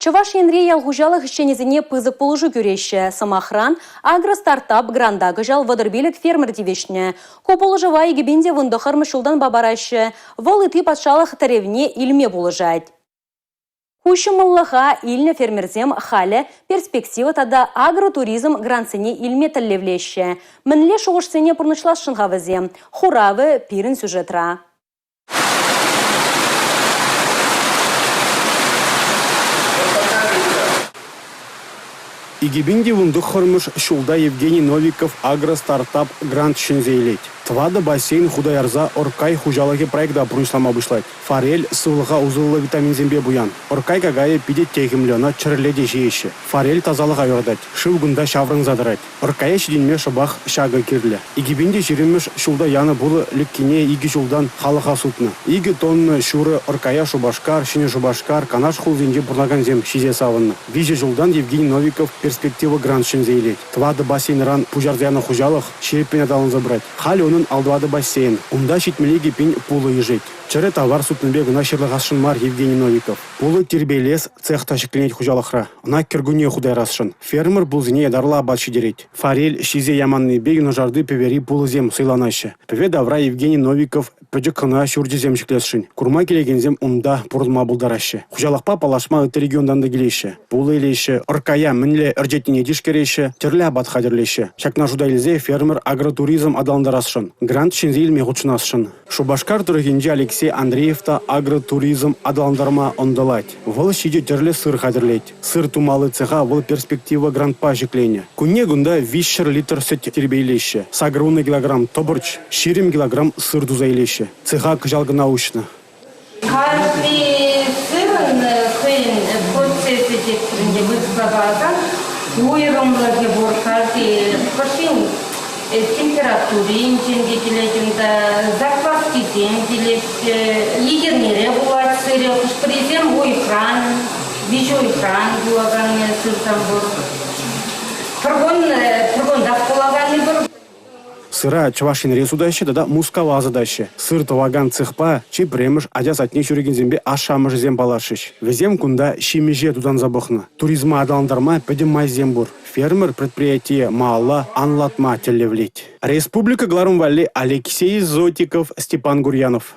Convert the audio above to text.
Чӑваш Енре ял хуҫалӑх ӗҫченӗсене пысӑк пулӑшу кӳреҫҫӗ. Сӑмахран, «Агростартап» гранта кӑҫал 35 фермер тивӗҫнӗ. Ку пулӑшӑва 2019-мӗш ҫултанпа параҫҫӗ. Вӑл ытти патшалӑх тӗревне илме пулӑшать. Ку ҫӑмӑллӑха илнӗ фермерсем халӗ перспектива тата агротуризм грантсене илме тӗллевлеҫҫӗ. Мӗнле шухӑшсене пурнӑҫласшӑн-ха вӗсем? Хуравӗ пирӗн сюжетра. 2019-мӗш ҫулта Евгений Новиков «Агростартап» грант ҫӗнсе илет. Тӑватӑ бассейн хута ярса «Ӑркай хуҫалӑхӗ» проекта пурнӑҫлама пуҫлать. Форель сывлӑха усӑллӑ витаминсемпе пуян. Ӑркай какайӗ питӗ техӗмлӗ, ӑна чӗрӗлле те ҫиеҫҫӗ. Форель тасалӑха юратать. Шыв кунта ҫаврӑнса тӑрать. Ӑркая ҫитӗнме шӑпах ҫакӑ кирлӗ. 2020-мӗш ҫулта янӑ пулӑ лӗккине икӗ ҫултан халӑха сутнӑ. Икӗ тонна ҫурӑ ӑркая Шупашкар, Ҫӗнӗ Шупашкар, Канаш хулисенче пурӑнакансем ҫисе савӑннӑ. Виҫӗ ҫултан Евгений Новиков «Перспектива» грант ҫӗнсе илет. Тӑватӑ бассейнран пуҫарса янӑ хуҫалӑх ҫирӗппӗн аталанса пырать. Халӗ унӑн 54 бассейн. Унта 72 пин пулӑ ишет. Чӗрӗ тавар сутнипе кӑна ҫырлахасшӑн мар Евгений Новиков. Пулӑ тирпейлес цех та ҫӗкленет хуҫалӑхра. Ӑна кӗркунне хута ярасшӑн. Фермер пулӑсене ятарлӑ апат ҫитерет. Форель ҫисе яманнипе юнашарти пӗвери пулӑсем сӑйланаҫҫӗ. Пӗве тавра Евгений Новиков пӗчӗк хӑна ҫурчӗсем ҫӗклесшӗн. Курма килекенсем унта пурӑнма пултараҫҫӗ. Хуҫалӑхпа паллашма ытти регионтан та килеҫҫӗ. Пулӑ илеҫҫӗ, ӑркая мӗнле ӗрчетнине тишкереҫҫӗ, тӗрлӗ апат хатӗрлеҫҫӗ. Ҫакна шута илсе фермер агротуризм аталантарасшӑн, грант ҫӗнсе илме хутшӑнасшӑн. Шупашкар тӑрӑхӗнчи Алексей Андреев та агротуризм аталантарма ӑнтӑлать. Вӑл ҫичӗ тӗрлӗ сыр хатӗрлет. Сыр тумалли цеха вӑл «Перспектива» грантпа ҫӗкленӗ. Кунне кунта 300 литр сӗт тирпейлеҫҫӗ, 80 килограмм тӑпӑрч, 20 килограмм сыр туса илеҫҫӗ. Цеха кӑҫал кӑна уҫнӑ. Кашни сырӑн хӑйӗн процесӗ тетпӗр ӗнтӗ вырӑсла каласан, уйрӑмлӑхӗ пур. Каждый хӑшин температуринчен те килет унта, закваскисем килеҫҫӗ. Икӗ пулать сырӗ, хӑш-пӗрисем уйӑхран, виҫ уйӑхран пулакан сырсем пур. Пӗр кун, пӗр кунтах пулаканни пур. Сыра Чӑваш Енре сутаҫҫӗ тата Мускава ӑсатаҫҫӗ. Сыр тӑвакан цехпа чи пӗрремӗш ача садне ҫӳрекенсемпе ашшӗ-амӑшӗсем паллашрӗҫ. Вӗсем кунта ҫимӗҫе тутанса пӑхнӑ. Туризма аталантарма пӗтӗм майсем пур. Фермер предприятие малалла анлӑлатма тӗллевлет. Республика кӑларӑм валли Алексей Зотиков, Степан Гурьянов.